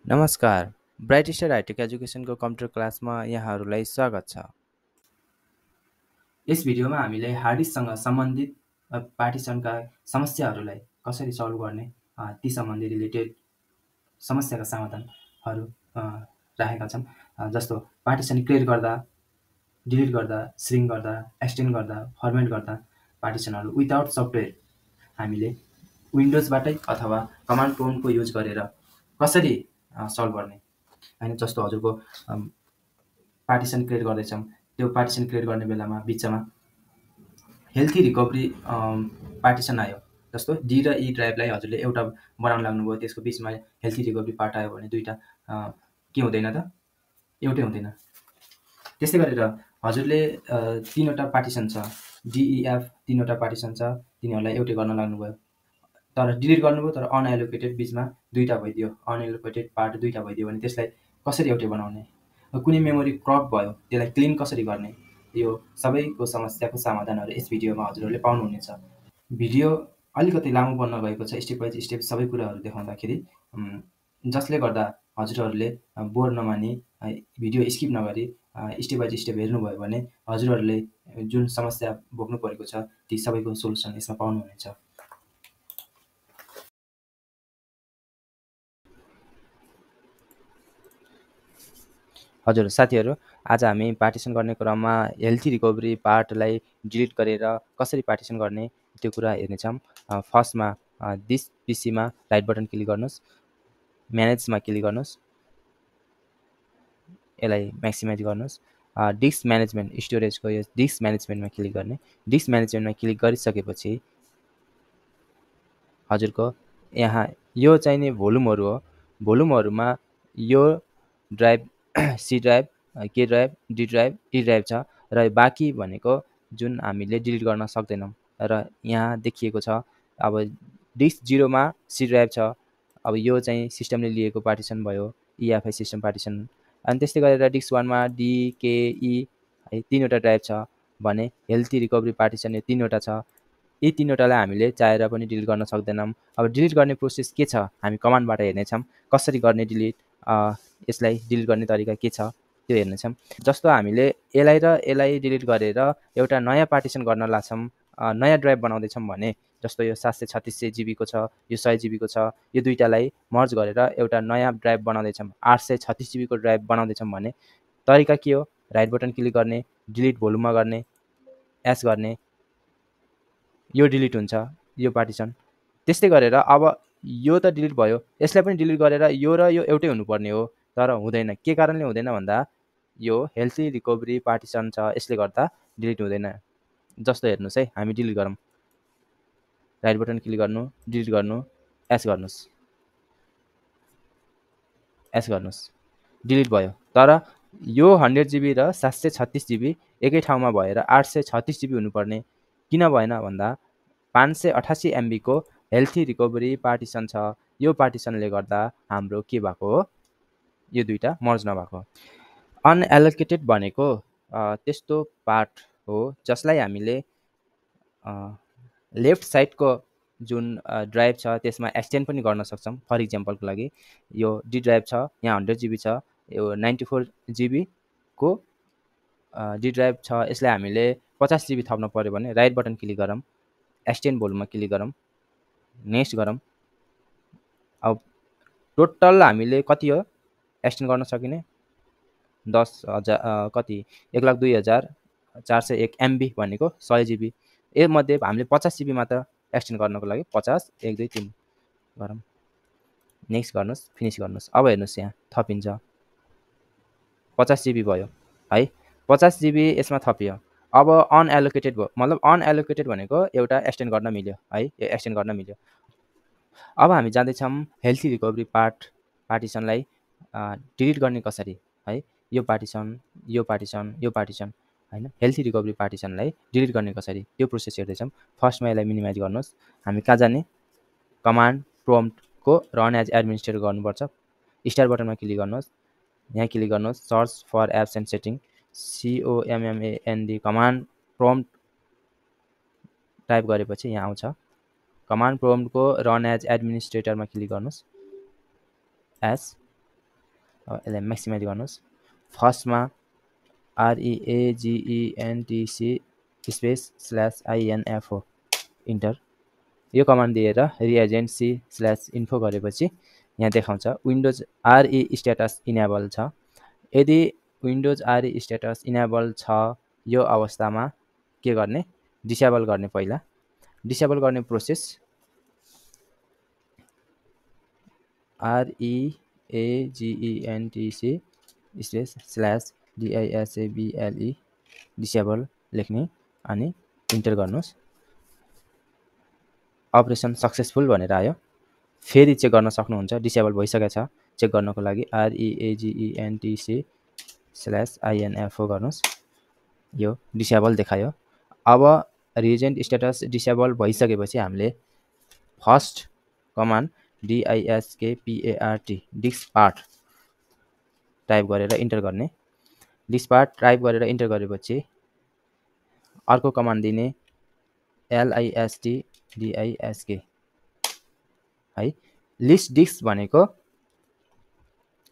नमस्कार, bright star hi tech एजुकेसनको computer क्लासमा यहाँहरूलाई स्वागत छ। यस भिडियोमा हामीले हार्ड डिस्कसँग सम्बन्धित पार्टिसनका समस्याहरूलाई कसरी सल्भ गर्ने ती सम्बन्धी रिलेटेड समस्याका समाधानहरू राखेका छौँ। जस्तो पार्टिसन क्रिएट गर्दा, डिलिट गर्दा, श्रिङ्क गर्दा, एक्सटेन्ड गर्दा, फर्मेट गर्दा पार्टिसनहरू विदाउट सफ्टवेयर हामीले विन्डोजबाटै अथवा कमान्ड प्रोम्प्टको युज गरेर कसरी सल्भ गर्ने होइन। जस्तो हजुरको पार्टिसन क्रिएट गर्दैछौँ, त्यो पार्टिसन क्रिएट गर्ने बेलामा बिचमा हेल्थी रिकभरी पार्टिसन आयो। जस्तो डी र ई ड्राइभलाई हजुरले एउटा बनाउन लाग्नुभयो, त्यसको बिचमा हेल्थी रिकभरी पार्ट आयो भने दुईवटा के हुँदैन त, एउटै हुँदैन। त्यस्तै गरेर हजुरले तीनवटा पार्टिसन छ, डिइएफ तीनवटा पार्टिसन छ, तिनीहरूलाई एउटै गर्न लाग्नुभयो, तर डिलिट गर्नुभयो, तर अनएलोकेटेड बिचमा दुईवटा भइदियो, अनएलोकेटेड पार्ट दुईवटा भइदियो भने त्यसलाई कसरी एउटै बनाउने। कुनै मेमोरी क्रप भयो, त्यसलाई क्लिन कसरी गर्ने, यो सबैको समस्याको समाधानहरू यस भिडियोमा हजुरहरूले पाउनुहुनेछ। भिडियो अलिकति लामो बन्न गएको छ, स्टेप बाई स्टेप सबै कुराहरू देखाउँदाखेरि, जसले गर्दा हजुरहरूले बोर नमानी भिडियो स्किप नगरी स्टेप बाई स्टेप हेर्नुभयो भने हजुरहरूले जुन समस्या भोग्नु परेको छ ती सबैको सोल्युसन यसमा पाउनुहुनेछ। हजुर साथीहरू, आज हामी पार्टिसन गर्ने क्रममा हेल्थी रिकभरी पार्टलाई डिलिट गरेर कसरी पार्टिसन गर्ने त्यो कुरा हेर्नेछौँ। फर्स्टमा दिस पिसीमा राइट बटन क्लिक गर्नुहोस्, म्यानेजमा क्लिक गर्नुहोस्, यसलाई म्याक्सिमाइज गर्नुहोस्। डिस्क म्यानेजमेन्ट स्टोरेजको यो डिस्क म्यानेजमेन्टमा क्लिक गर्ने। डिस्क म्यानेजमेन्टमा क्लिक गरिसकेपछि हजुरको यहाँ यो चाहिने भोल्युमहरू हो। भोल्युमहरूमा यो ड्राइभ सी ड्राइभ, के ड्राइभ, डी ड्राइभ, ई ड्राइभ छ र बाँकी भनेको जुन हामीले डिलिट गर्न सक्दैनौँ र यहाँ देखिएको छ। अब डिस्क 0मा सी ड्राइभ छ, अब यो चाहिँ सिस्टमले लिएको पार्टिसन भयो, इएफआई सिस्टम पार्टिसन। अनि त्यस्तै गरेर डिस्क 1मा डी, के, ई है तीनवटा ड्राइभ छ भने हेल्थी रिकभरी पार्टिसन यो तीनवटा छ। यी तीनवटालाई हामीले चाहेर पनि डिलिट गर्न सक्दैनौँ। अब डिलिट गर्ने प्रोसेस के छ हामी कमान्डबाट हेर्नेछौँ, कसरी गर्ने डिलिट, यसलाई डिलिट गर्ने तरिका के छ त्यो हेर्नेछौँ। जस्तो हामीले यसलाई र यसलाई डिलिट गरेर एउटा नयाँ पार्टिसन गर्न लाग्छौँ, नयाँ ड्राइभ बनाउँदैछौँ भने जस्तो यो 736 जिबीको छ, यो 100 जिबीको छ, यो दुईवटालाई मर्ज गरेर एउटा नयाँ ड्राइभ बनाउँदैछौँ, 836 जिबीको ड्राइभ बनाउँदैछौँ भने तरिका के हो, राइट बटन क्लिक गर्ने, डिलिट भोल्युममा गर्ने, एस गर्ने, यो डिलिट हुन्छ यो पार्टिसन। त्यस्तै गरेर अब यो त डिलिट भयो, यसलाई पनि डिलिट गरेर यो र यो एउटै हुनुपर्ने हो, तर हुँदैन। के कारणले हुँदैन भन्दा यो हेल्थी रिकभरी पार्टिसन छ, यसले गर्दा डिलिट हुँदैन। जस्तो हेर्नुहोस् है, हामी डिलिट गरौँ, राइट बटन क्लिक गर्नु, डिलिट गर्नु, एस गर्नुहोस्, एस गर्नुहोस्, डिलिट भयो। तर यो 100 जिबी र 736 जिबी एकै ठाउँमा भएर 836 जिबी हुनुपर्ने किन भएन भन्दा 588 एमबीको हेल्थी रिकभरी पार्टिसन छ। यो पार्टिसनले गर्दा हाम्रो के भएको हो, यो दुईवटा मर्ज नभएको। अनएलोकेटेड भनेको त्यस्तो पार्ट हो जसलाई हामीले लेफ्ट साइडको जुन ड्राइभ छ त्यसमा एक्सटेन्ड पनि गर्न सक्छौँ। फर इक्जाम्पलको लागि यो डी ड्राइभ छ, यहाँ 100 जिबी छ, यो 94 जिबीको डी ड्राइभ छ, यसलाई हामीले 50 जिबी थप्न पऱ्यो भने राइट बटन क्लिक गरौँ, एक्सटेन्ड भोल्युममा क्लिक गरौँ, नेक्स्ट गरौँ। अब टोटल हामीले कति हो एक्सटेन्ड गर्न सकिने, 10,000 कति 1,02,401 एमबी भनेको 100 जिबी। यसमध्ये हामीले 50 जिबी मात्र एक्सटेन्ड गर्नको लागि 50 1 2 3 गरौँ, नेक्स्ट गर्नुहोस्, फिनिस गर्नुहोस्। अब हेर्नुहोस् यहाँ थपिन्छ, 50 जिबी भयो है, 50 जिबी यसमा थपियो। अब अनएलोकेटेड भयो, मतलब अनएलोकेटेड भनेको एउटा एक्सटेन्ड गर्न मिल्यो है, यो एक्सटेन्ड गर्न मिल्यो। अब हामी जाँदैछौँ हेल्थी रिकभरी पार्टिसनलाई डिलिट गर्ने कसरी है, यो पार्टिसन, यो पार्टिसन, यो पार्टिसन होइन, हेल्थी रिकभरी पार्टिसनलाई डिलिट गर्ने कसरी त्यो प्रोसेस हेर्दैछौँ। फर्स्टमा यसलाई मिनिमाइज गर्नुहोस्, हामी कहाँ जाने, कमान्ड प्रोम्प्टको रन एज एडमिनिस्ट्रेटर गर्नुपर्छ। स्टार बटनमा क्लिक गर्नुहोस्, यहाँ क्लिक गर्नुहोस्, search for apps and setting, COMMAND command prompt type गरेपछि यहाँ आउँछ। कमान्ड प्रोम्प्टको रन एज एडमिनिस्ट्रेटरमा क्लिक गर्नुहोस्, एस यसलाई म्याक्सिमाइज गर्नुहोस्। फर्स्टमा REAGENTC स्पेस /INFO इन्टर। यो कमान्ड दिएर रिएजेन्ट C/info गरेपछि यहाँ देखाउँछ विन्डोज RE स्ट्याटस इनेबल छ। यदि विन्डोज RE स्ट्याटस इनेबल छ यो अवस्थामा के गर्ने, डिसेबल गर्ने। पहिला डिसेबल गर्ने process REAGENTC space /DISABLE disable लेख्ने अनि इन्टर गर्नुहोस्। अपरेसन सक्सेसफुल भनेर आयो। फेरि चेक गर्न सक्नुहुन्छ डिसेबल भइसकेको छ। चेक गर्नको लागि REAGENTC /INFO गर्नुहोस्। यो डिसेबल देखायो। अब रिएजेन्ट स्ट्याटस डिसेबल भइसकेपछि हामीले first command DISKPART diskpart type गरेर इन्टर गर्ने। डिस्कपार्ट टाइप गरेर इन्टर गरेपछि अर्को कमान्ड दिने LISTDISK है। लिस्ट डिस्क भनेको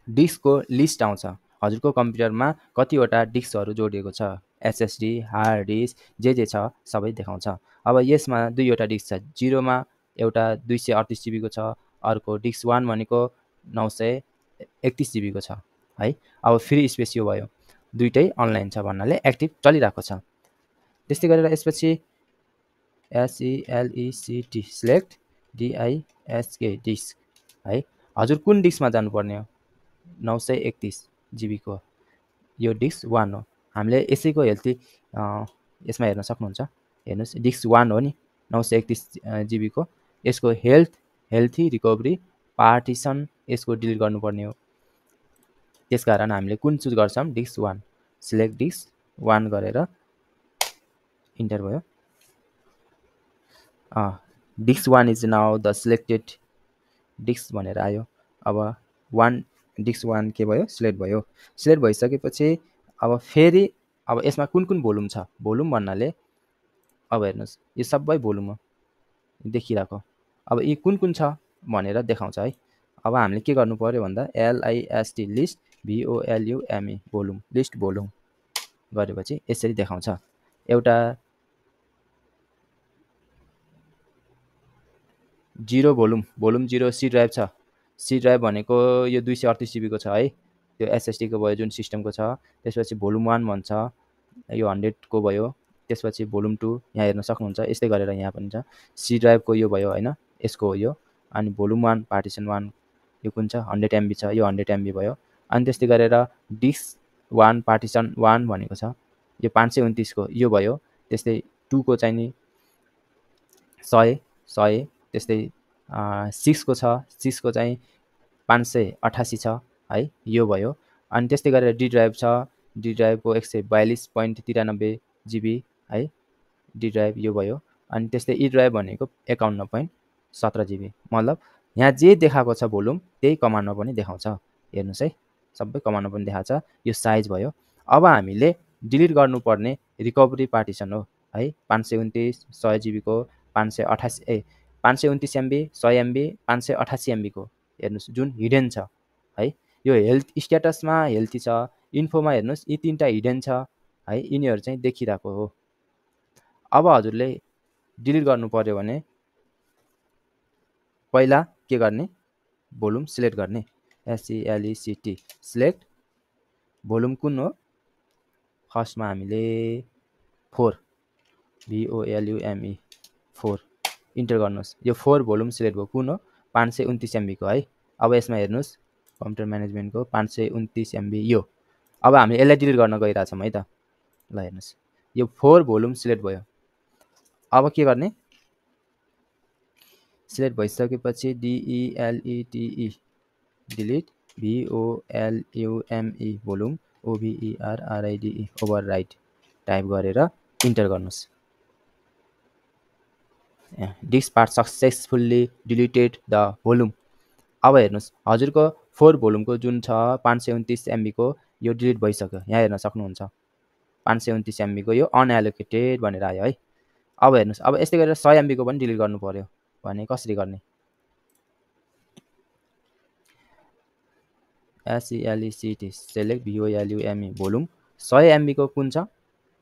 डिस्कको लिस्ट आउँछ। हजुरको कम्प्युटरमा कतिवटा डिस्कहरू जोडिएको छ, SSD, हार्ड डिस्क जे छ सबै देखाउँछ। अब यसमा दुईवटा डिस्क छ। 0 मा एउटा 238 GB को छ, अर्को डिस्क 1 भनेको 931 GB को छ है। अब फ्री स्पेस यो भयो, दुईटै अनलाइन छ भन्नाले एक्टिभ चलिरहेको छ। त्यस्तै गरेर यसपछि SELECT सिलेक्ट DISK डिस्क है। हजुर कुन डिस्कमा जानुपर्ने हो, 931 GB को यो डिस्क 1 हो। हामीले यसैको हेल्थी यसमा हेर्न सक्नुहुन्छ। हेर्नुहोस् डिस्क 1 हो नि, 931 GB को। यसको हेल्थी रिकभरी पार्टिसन यसको डिलिट गर्नुपर्ने हो। त्यसकारण हामीले कुन चुज गर्छौँ, डिस्क 1। सिलेक्ट डिस्क 1 गरेर इन्टर भयो। Disk 1 is now the selected disk भनेर आयो। अब डिस्क 1 के भयो, सिलेक्ट भयो। सिलेक्ट भइसकेपछि अब फेरि अब यसमा कुन कुन भोल्युम छ, भोल्युम भन्नाले अब हेर्नुहोस् यो सबै भोल्युम हो देखिरहेको। अब यी कुन कुन छ भनेर देखाउँछ है। अब हामीले के गर्नु पर्यो भन्दा LIST list VOLUME volume, list volume गरेपछि यसरी देखाउँछ। एउटा 0 भोल्युम 0 सी ड्राइभ छ। सी ड्राइभ भनेको यो 238 GB को छ है, त्यो SSD को भयो जुन सिस्टमको छ। त्यसपछि भोल्युम 1 भन्छ, यो 100 को भयो। त्यसपछि भोल्युम 2 यहाँ हेर्न सक्नुहुन्छ। यस्तै गरेर यहाँ पनि छ। सी ड्राइभको यो भयो होइन, यसको हो यो। अनि भोल्युम 1 पार्टिसन 1 यो कुन छ, 100 MB छ, यो 100 MB भयो। अनि त्यस्तै गरेर डिस्क 1 पार्टिसन 1 भनेको छ, यो 529 को यो भयो। त्यस्तै 2 को चाहिँ नि 100 त्यस्तै 6 को छ, 6 को चाहिँ 588 छ है, यो भयो। अनि त्यस्तै गरेर डी ड्राइभ छ, डी ड्राइभको 142.93 GB है, डी ड्राइभ यो भयो। अनि त्यस्तै ई ड्राइभ भनेको 51.17 GB। मतलब यहाँ जे देखाएको छ भोल्युम त्यही कमान्डमा पनि देखाउँछ। हेर्नुहोस् है, सबै कमान्डमा पनि देखाएको छ। यो साइज भयो। अब हामीले डिलिट गर्नुपर्ने रिकभरी पार्टिसन हो है। 529 100 GB को 529 MB 100 MB 588 MB को हेर्नुहोस् जुन हिडन छ है। यो हेल्थ स्ट्याटसमा हेल्थी छ, इन्फोमा हेर्नुहोस् यी तीनटा हिडन छ है, यिनीहरू चाहिँ देखिरहेको हो। अब हजुरले डिलिट गर्नु पर्यो भने पहिला के गर्ने, भोल्युम सिलेक्ट गर्ने। SELECT सिलेक्ट भोल्युम कुन हो, फर्स्टमा हामीले 4 VOLUME 4 इन्टर गर्नुहोस्। यो 4 भोल्युम सिलेक्ट भयो, कुन हो 529 MB को है। अब यसमा हेर्नुहोस् कम्प्युटर म्यानेजमेन्टको 529 MB यो। अब हामीले यसलाई डिलिट गर्न गइरहेछौँ है त। ल हेर्नुहोस् यो 4 भोल्युम सिलेक्ट भयो। अब के गर्ने, सिलेक्ट भइसकेपछि DELETE delete VOLUME volume OVERRIDE overwrite type गरेर इन्टर गर्नुहोस्। Disk part successfully deleted the volume. अब हेर्नुहोस् हजुरको 4 भोल्युमको जुन छ 529 MB को यो डिलिट भइसक्यो। यहाँ हेर्न सक्नुहुन्छ 529 MB को यो अनएलोकेटेड भनेर आयो है। अब हेर्नुहोस् अब यस्तै गरेर 100 MB को पनि डिलिट गर्नु पर्यो भने कसरी गर्ने, SELECT select VOLUME volume 100 MB को कुन छ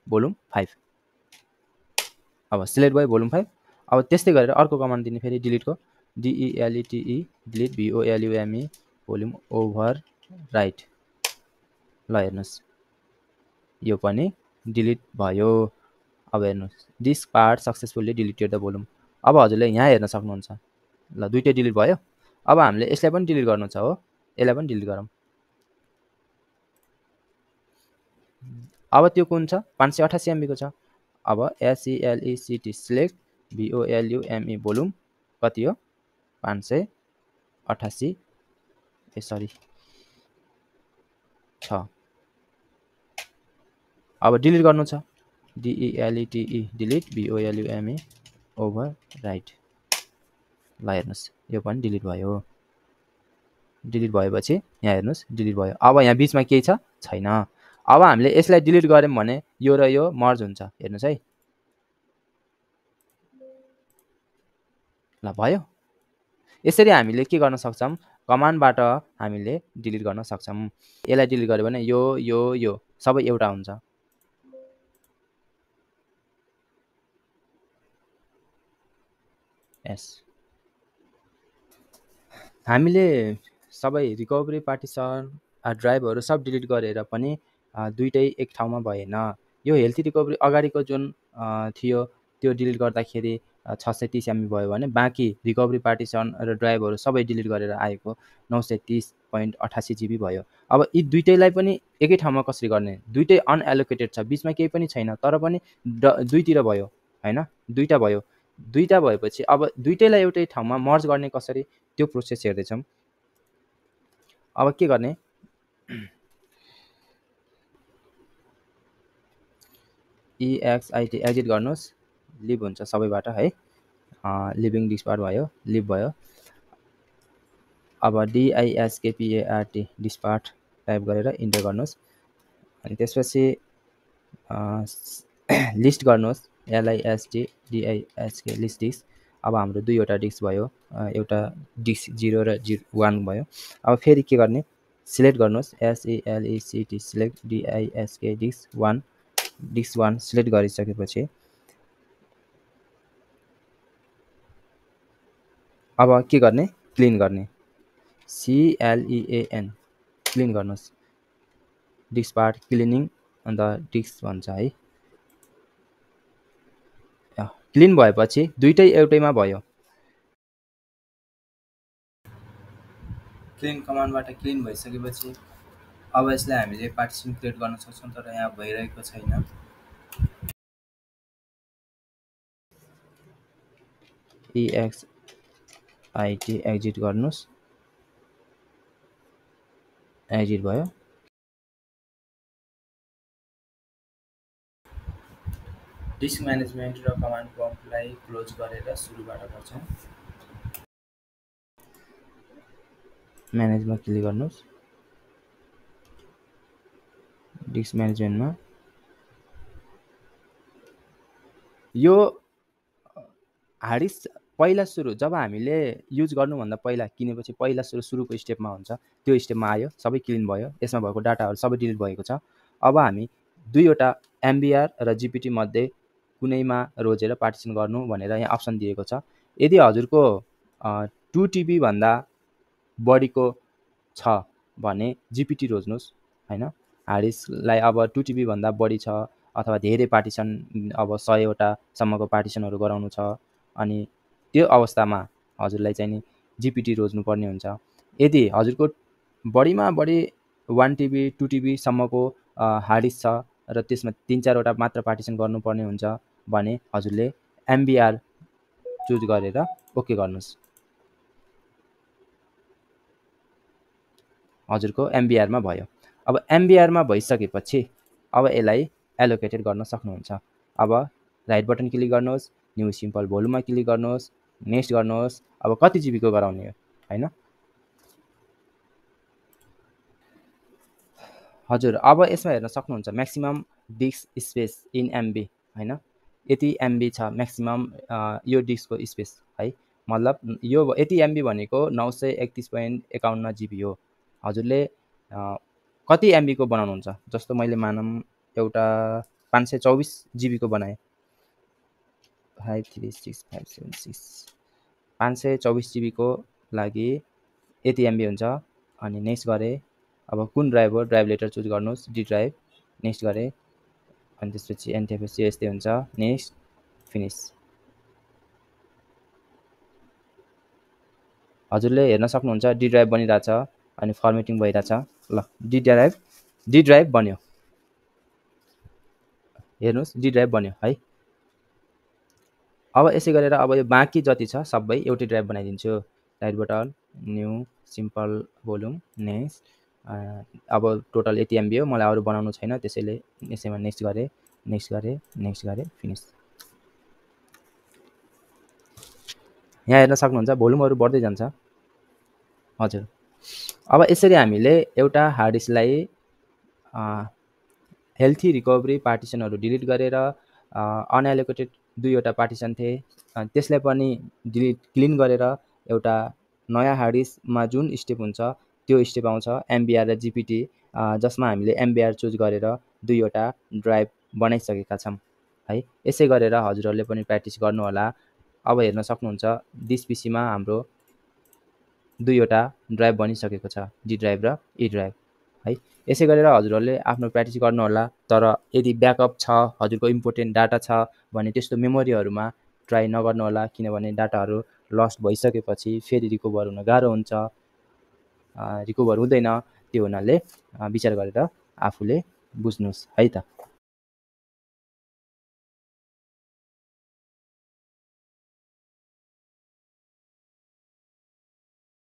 भोल्युम 5 अब सिलेक्ट भयो भोल्युम 5 अब त्यस्तै गरेर अर्को कमान्ड दिने फेरि डिलिटको DELETE delete VOLUME volume over right ल हेर्नुस् यो पनि डिलिट भयो अब हेर्नुस् this part successfully deleted the volume अब हजुरले यहाँ हेर्न सक्नुहुन्छ ल दुईटै डिलिट भयो अब हामीले यसलाई पनि डिलिट गर्नु छ हो यसलाई पनि डिलिट गरौँ अब त्यो कुन छ 588 MB को छ अब SELECT सिलेक्ट VOLUME भोल्युम कति हो 588 सरी छ अब डिलिट गर्नु छ DELETE delete VOLUME over right ल हेर्नुस् यो पनि डिलिट भयो डिलिट भएपछि यहाँ हेर्नुस् डिलिट भयो अब यहाँ बिचमा केही छ छैन अब हामीले यसलाई डिलिट गर्यौं भने यो र यो मर्ज हुन्छ हेर्नुस् है ल भयो यसरी हामीले के गर्न सक्छौं कमान्डबाट हामीले डिलिट गर्न सक्छौं यसलाई डिलिट गर्यो भने यो सबै एउटा हुन्छ यस हामीले सबै रिकभरी पार्टिसन ड्राइभहरू सब डिलिट गरेर पनि दुईटै एक ठाउँमा भएन यो हेल्थी रिकभरी अगाडिको जुन थियो त्यो डिलिट गर्दाखेरि 630 MB भयो भने बाँकी रिकभरी पार्टिसन र ड्राइभहरू सबै डिलिट गरेर आएको 930.88 GB भयो अब यी दुईटैलाई पनि एकै ठाउँमा कसरी गर्ने दुईटै अनएलोकेटेड छ बीचमा केही पनि छैन तर पनि दुईतिर भयो हैन दुईटा भयो दुईटा भएपछि अब दुईटैलाई एउटै ठाउँमा मर्ज गर्ने कसरी त्यो प्रोसेस हेर्दै छौं अब के गर्ने EXIT एक्जिट गर्नुस् लिभ हुन्छ सबैबाट है लिभिङ डिस्पार्ट भयो लिभ भयो अब DISKPART डिस्पार्ट टाइप गरेर इन्टर गर्नुस् अनि त्यसपछि लिस्ट गर्नुस् LIST DISK लिस्ट डिस्क अब हाम्रो दुईवटा डिस्क भयो एउटा डिस्क 0 र 1 भयो अब फेरि के गर्ने सिलेक्ट गर्नुस् SELECT select DISK disk 1 select गरिसकेपछि अब के गर्ने क्लिन गर्ने CLEAN क्लिन गर्नुस् डिस्क पार्ट क्लिनिङ अन्त डिस्क भन्छ है क्लिन भएपछि दुईटै एउटैमा भयो क्लिन कमान्डबाट क्लिन भइसकेपछि अब यसलाई हामीले पार्टिसन क्रिएट गर्न सक्छौं तर यहाँ भइरहेको छैन EXIT एक्जिट गर्नुस् एक्जिट भयो डिस्क म्यानेजमेन्ट र कमान्ड प्रम्प्टलाई क्लोज गरेर सुरुबाट गर्छौं म्यानेजमा क्लिक गर्नुस् डिस्क म्यानेजमेन्टमा यो हार्ड डिस्क पहिला सुरु जब हामीले युज गर्नुभन्दा पहिला किनेपछि पहिला सुरुको स्टेपमा हुन्छ त्यो स्टेपमा आयो सबै क्लिन भयो यसमा भएको डाटाहरु सबै डिलिट भएको छ अब हामी दुईवटा MBR र GPT मध्ये कुनैमा रोजेर पार्टिसन गर्नु भनेर यहाँ अप्सन दिएको छ यदि हजुरको 2 TB भन्दा बढीको छ भने GPT रोज्नुस् हैन हार्ड डिस्कलाई अब 2 TB भन्दा बढी छ अथवा धेरै पार्टिसन अब 100 वटा सम्मको पार्टिसनहरु गराउनु छ अनि त्यो अवस्थामा हजुरलाई चाहिँ नि GPT रोज्नु पर्ने हुन्छ यदि हजुरको बढीमा बढी 1 TB 2 TB सम्मको हार्ड डिस्क छ र त्यसमा 3-4 वटा मात्र पार्टिसन गर्नुपर्ने हुन्छ भने हजुरले MBR चुज गरेर ओके गर्नुस् हजुरको MBR मा भयो अब MBR मा भइसकेपछि अब यसलाई एलोकेटेड गर्न सक्नुहुन्छ अब राइट बटन क्लिक गर्नुहोस् न्यू सिम्पल भोल्युममा क्लिक गर्नुहोस् नेक्स्ट गर्नुहोस् अब कति जीबी को गराउने हो हैन हजुर अब यसमा हेर्न सक्नुहुन्छ maximum disk space in MB हैन यति MB छ म्याक्सिमम यो डिस्कको स्पेस है मतलब यो यति MB भनेको 931.51 GB हो हजुरले कति एमबीको बनाउनुहुन्छ? जस्तो मैले मानौँ एउटा 524 जिबीको बनाएँ, 536576 524 जिबीको लागि यति एमबी हुन्छ। अनि नेक्स्ट गरेँ, अब कुन ड्राइभ हो ड्राइभ लेटर चुज गर्नुहोस्, डी ड्राइभ, नेक्स्ट गरेँ, अनि त्यसपछि एनटिएफएस यस्तै हुन्छ, नेक्स्ट, फिनिस। हजुरले हेर्न सक्नुहुन्छ डी ड्राइभ बनिरहेछ अनि फर्मेटिङ भइरहेछ। ल डी ड्राइभ बन्यो, हेर्नुहोस् डी ड्राइभ बन्यो है। अब यसै गरेर अब यो बाँकी जति छ सबै एउटै ड्राइभ बनाइदिन्छु। Right button, new, simple volume, next. अब टोटल यति एमबी हो, मलाई अरू बनाउनु छैन, त्यसैले यसैमा नेक्स्ट गरेँ, नेक्स्ट गरेँ, नेक्स्ट गरेँ, फिनिस। यहाँ हेर्न सक्नुहुन्छ भोल्युमहरू बढ्दै जान्छ। हजुर, अब यसरी हामीले एउटा हार्ड डिस्कलाई हेल्थी रिकभरी पार्टिसनहरू डिलिट गरेर अनएलोकेटेड 2वटा पार्टिसन थिए, त्यसलाई पनि डिलिट क्लिन गरेर एउटा नयाँ हार्ड डिस्कमा जुन स्टेप हुन्छ त्यो स्टेप आउँछ एमबिआर र जिपिटी, जसमा हामीले एमबिआर चुज गरेर 2वटा ड्राइभ बनाइसकेका छौँ है। यसै गरेर हजुरहरूले पनि प्र्याक्टिस गर्नुहोला। अब हेर्न सक्नुहुन्छ दिस पिसीमा हाम्रो 2वटा ड्राइभ बनिसकेको छ, डी ड्राइभ र ई ड्राइभ है। यसै गरेर हजुरहरूले आफ्नो प्र्याक्टिस गर्नुहोला। तर यदि ब्याकअप छ, हजुरको इम्पोर्टेन्ट डाटा छ भने त्यस्तो मेमोरीहरूमा ट्राई नगर्नुहोला, किनभने डाटाहरू लस्ट भइसकेपछि फेरि रिकभर हुन गाह्रो हुन्छ, रिकभर हुँदैन। त्यो हुनाले विचार गरेर आफूले बुझ्नुहोस् है त।